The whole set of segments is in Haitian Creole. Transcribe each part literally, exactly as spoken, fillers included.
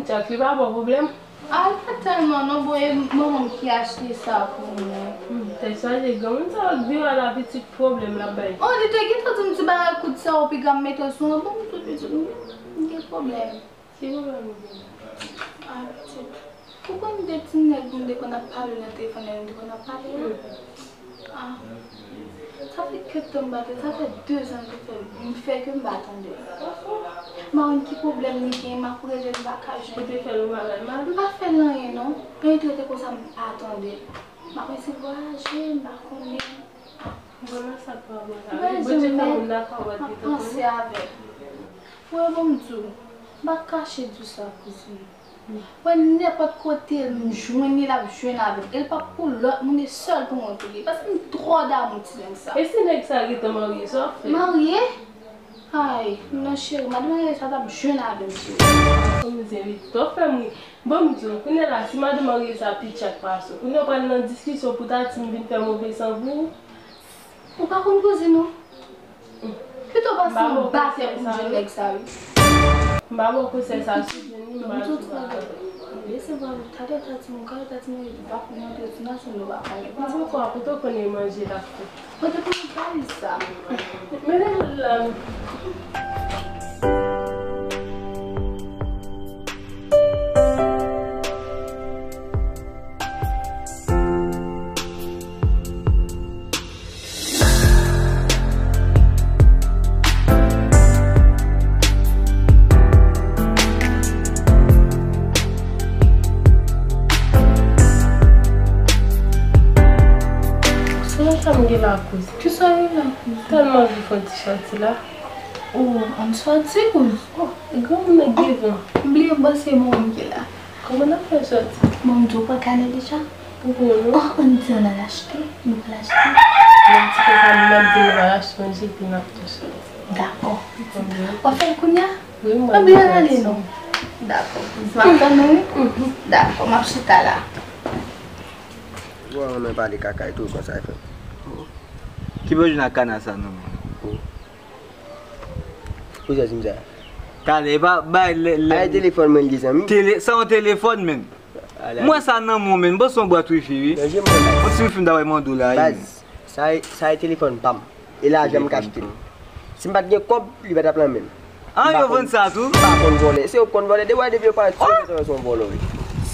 Chak li pa ba w pwoblèm? A, li pa tèlman non, bon, e manman m ki achte sa pou mwen. Hmm, tèt chaje, granmoun sa yo k vire al a pitit pwoblèm l ap bay. Oh, li te gentan di m ti bagay kout sa yo, piga m mete l sou mwen, bon, m tou di m gen pwoblèm. Ki pwoblèm ou gen la? A, pitit. Ou konn de ti nèg nou te konn ap pale nan telefòn, lè nou te konn ap pale a? Hmm. A. Sa fè kèk tan m pa tande, sa fè dezan ke fè, m fè ke m pa tande. M pa konn ki pwoblèm li gen, m ap rele l, m pa ka jwenn li. Ou te fè l yon bagay mal? M pa fè l anyen non. Anyen trete konsa m pa tande. M ap eseye vwayaje, m pa konnen. Vrèman sa pa bon la. Wi, Bondye fè moun nan ka wè pito pou nou. M ap panse avè l. Wè, bon, m di w, m pa kache di w sa, kouzin. Wè, nenpòt kote m jwenn li, l ap jwenn avè m. E l p ap pou lòt moun, e sèl pou mwen pou li. Paske m twò damou ti nèg sa. E si nèg sa gentan marye, sa w ap fè? Marye? Ay, non cheri, madanm marye sa t ap jwenn avè m, cheri. Kòm di m, li twò fè m ri. Bon, m di w, kounye a la, si madanm marye sa pi tchak pase w, kounye a w pral nan diskisyon pou ta di m vin fè move san pou ou. Ou pa konn kouzin ou? Pito pase yon batè pou m jwenn nèg sa, wi. M pa ba w konsèy sa, si w jwenn li, m pa di w pa. Lese pran talè, ta di m, talè, ta di m, li pa pou montre ti nasyon nou pa konnen. Di m kwa, poto konnen manje l ap fè. Poto konnen valiz sa. Men lè l la. Sa m gen la kouz. Kisa w gen la kouz? Tèlman anvi fè yon ti sòti la. Oh, ann sòti kouz. Oh, e granmoun nan k devan. M bliye m panse e mwen menm ki la. Kòman n ap fè sòti? Bon, m di w pran kanè deja. Ou konnen non. Oh, ann di ann al achte. Nou pral achte. Menm ti konsa, nou menm di nou pral achte yon jipi, n ap tou sòti. Dakò. Pitit. W ap fè l kounye a? Wi, m pral fè l. Ann ale non. Dakò. M ap tann ou, wi. Mhm. Dakò, m ap chita la. Ou renmen pale kaka e tou, konsa e fè. Ki bezwen ak kana sa non, men? Ou sa di m sa? Talè, e pa bay lè, lè. Ay telefòn mwen li, zanmi. Tele-, sa yon telefòn, men. Mwen sa nan men w, men. Bon, se yon bwat wifi, wi. Yon ti wifi m ta bay mande w la, wi. Baz, sa, sa e telefòn pa m. E lajan m ka achte l. Si m pa t gen kòb, li pa t ap nan men m. Ah, yo vann sa tou? M pa konn vòlè. Se yo k konn vòlè. Depi w wè, depi yo parèt sou yo, se yon vòlò, wi.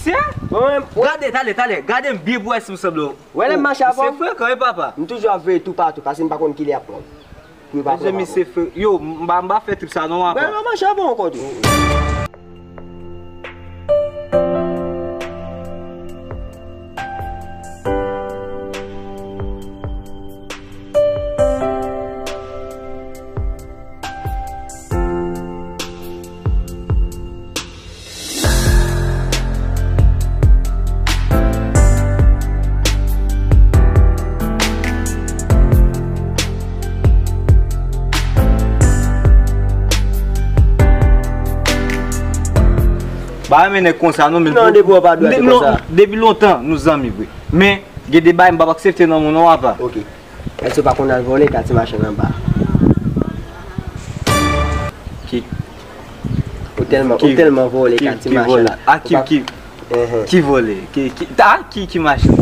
Sè? Mwen menm, gade, talè, talè. Gade m byen pou w wè si m sanble w. Wè lè m mache avè w. Se frekan, wi, papa. M toujou ap veye toupatou, paske m pa konn kilè y ap pran m. Pou yo pa pran m. Yo, m pa, m pa fè trip sa non, papa. Wè, m ap mache avè w ankò tou. Ba men nèg konsa non, men non, depi w pa dwe ete konsa. Depi lontan nou zanmi vre. Men gen de bagay m p ap aksepte nan moun non, apa. Ok. Èske w pa konn al vòlè ka ti machann anba? Ki? Ou tèlman, ou tèlman vòlè ka ti machann. Ki vòlè? A ki, ki, ki vòlè? Ki, ki, a ki, ki machann?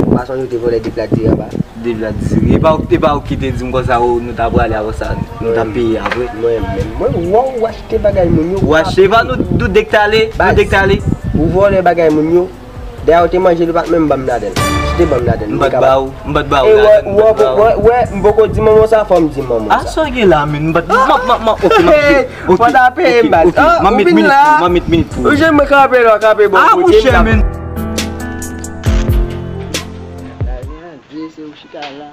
Ou pa sonje ou te vòlè de plat diri anba? De plat diri. E pa, e pa ou ki te di m konsa, o, nou ta prale apre sa, nou ta peye apre. Mwen menm, mwen, mwen, w achte bagay moun yo. Ou achte, e pa nou, nou de k t ale, nou de k t ale. Ou vòlè bagay moun yo. Dayè, ou te manje l, ou pa t menm ban m ladan l. Si w te ban m ladan l, m pa t ba ou, m pa t ba ou ladan l, m pa t ba ou. Wè, m poko di manman w sa, fò m di manman w sa. A sa w gen la, men, m pa t, m ap, m ap, m ap, ok, m ap di, ok, ok, m ap met minit pou, m ap met minit pou ou. Ou jwenn mwen kanpe la, kanpe bò kote m la. A, monchè, men. Lavi an di, se ou chita la,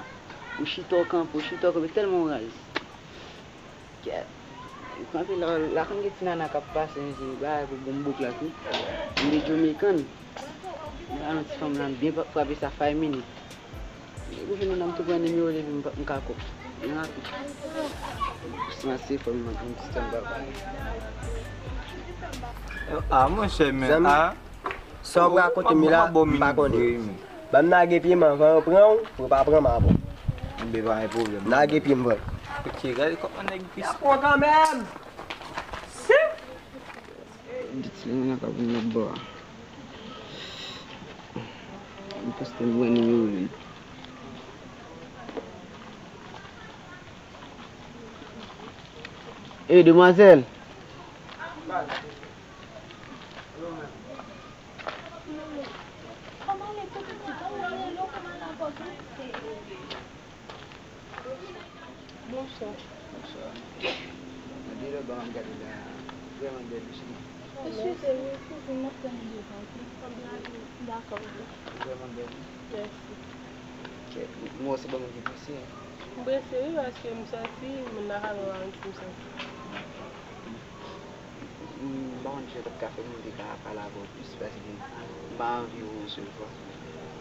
ou chita w kanpe, ou chita w kanpe, tèlman w raz. Kèt. Ou kanpe la, la konn gen ti nana k ap pase, yon ti bagay pou bon bouk la tou. M de Jamaican. M al yon ti fanm la, m byen frape sa five minutes. Depi w jwenn nana m tou pran nimewo l epi m pa, m ka kòb. Byen rapid. San se fò m nan yon ti tan m pa pale. A, monchè, men, a. Sa w rakonte m la, m pa konnen. Ban m lage pye m anvan yo pran w, pou yo pa pran m avè w. Enben, pa gen pwoblèm. Lage pye m pran. Ok, gade kòman nèg pis. Y ap pran kanmenm. Si. Di ti nèg la ka vin nan ba a. M poste m wè nimewo li. Ey, demwazèl! Bonswa. Bonswa. Gade lè ban m gade la, vrèman bèl wi, cheri. Eskize m, eskize m, m ap tann devan, oke? Dakò, oke. Vrèman bèl wi. Mèsi. Kèt, m wè se bon moun ki prese. M prese wi, paske m santi moun nan ka ban m ti m santi. M pa konn si yo t ap ka fè m, m te ka pale avè w plis, paske m pa anvi ou yon sèl fwa.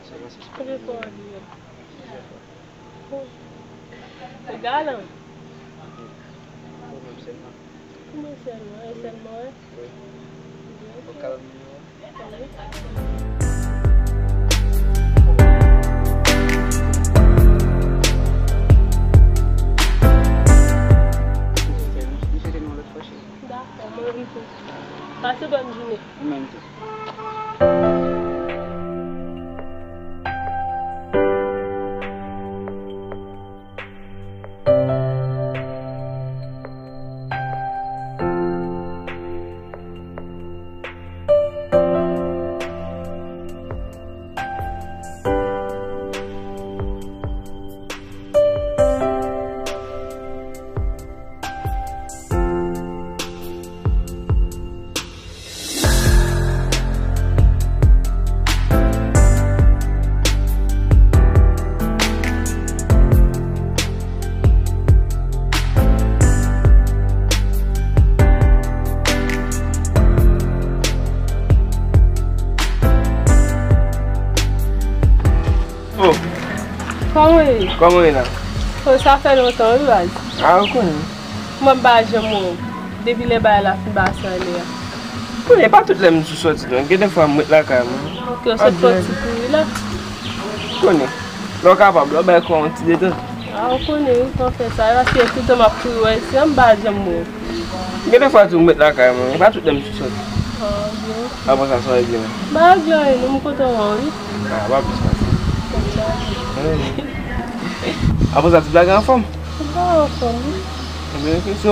Sèlman se sipòte m. Konbyen fwa w anvi yo? Plizyè fwa. Ou galan. Ou menm sèlman. Ou menm sèlman, e sèlman, wi. Wi. Ou ka ban m nimewo a? Dakò, mwen menm tou. Pase bòn jounen. Ou menm tou. Oh. Kòman w ye? Kòman w ye la? Oh, sa fè lontan wi, baz. Ah, ou konnen. Mwen pa janm wè w depi lè bagay la fin pase anlè a. Konnen pa tout lè m sou sòti non. Gen de fwa m ret lakay mwen. Ok, ou sot sòti kouri la? Konnen. Lè w kapab, lè w bay kò w yon ti detant. Ah, ou konnen wi, fò w fè sa. E paske tout tan m ap kouri wè isi a, m pa janm wè w. Gen de fwa tou m ret lakay mwen. E pa tout lè m sou sòti. Ah, byen. Apre sa, sa w ap di mwen? M pa regle anyen non, m kontan wè w wi. Ah, pa plis pase. Konsa. Apre sa, ti blag anfòm? M pa anfòm wi. Ebyen, ok, so,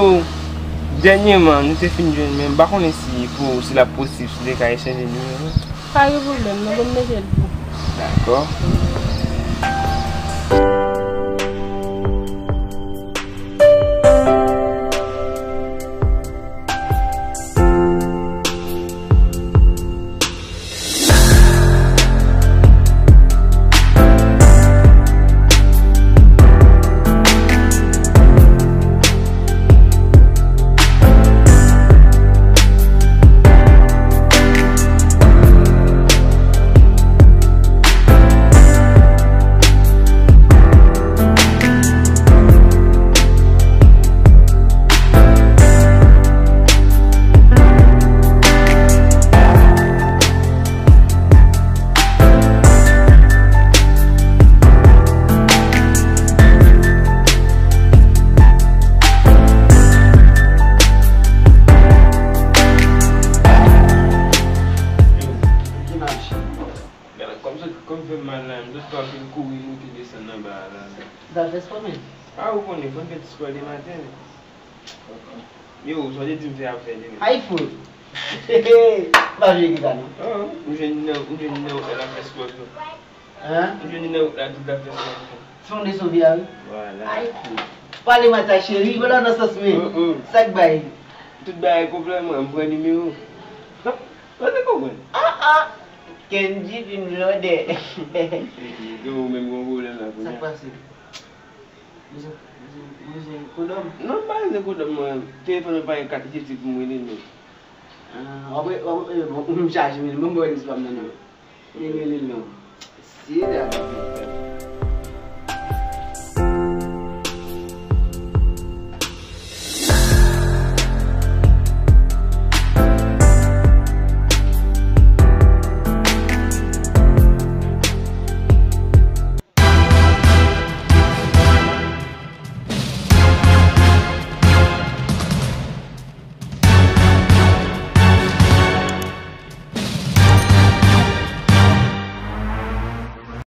dènyèman, nou te fin jwenn, men m pa konnen si pou ou, si l ap posib, si nou te ka echanje nimewo. Pa gen pwoblèm, non, ban m mete l pou ou. Dakò. Kòm sa, kòm fè m mal la, m sot fè anpil kouri, moute, desann anba a la. Ou t al fè spò, men? A, ou konnen, fò n fè ti spò demen maten. Yo, sa w te di m fè ap fè demen. Ay, fout! M pa jwe gita, non. Ah, m jwenn li nan, m jwenn li nan wout la, l ap fè spò tou. Hein? M jwenn li nan wout la, tout l ap fè spò tou. Fè yon desann vye a, wi. Vwala. Ay, fout! Pale mwen sa, cheri, vwala nan sans mwen. Mm, mm. Sa k bay? Tout bagay konplè mwen, m pran nimewo. Ou te konprann? Ah, ah! Kendji vin blòdè. Yo, ou menm gon pwoblèm la kounye a. Sa k pase? Bezwen, bezwen, bezwen kodòm? Non, m pa bezwen kodòm mwen. Telefòn mwen pa gen kat kredit pou m rele l menm. Ah, w ap, w ap, eh, bon, m chaje men, bon, m wè lis pa m nan non. Men rele l non. Si, la.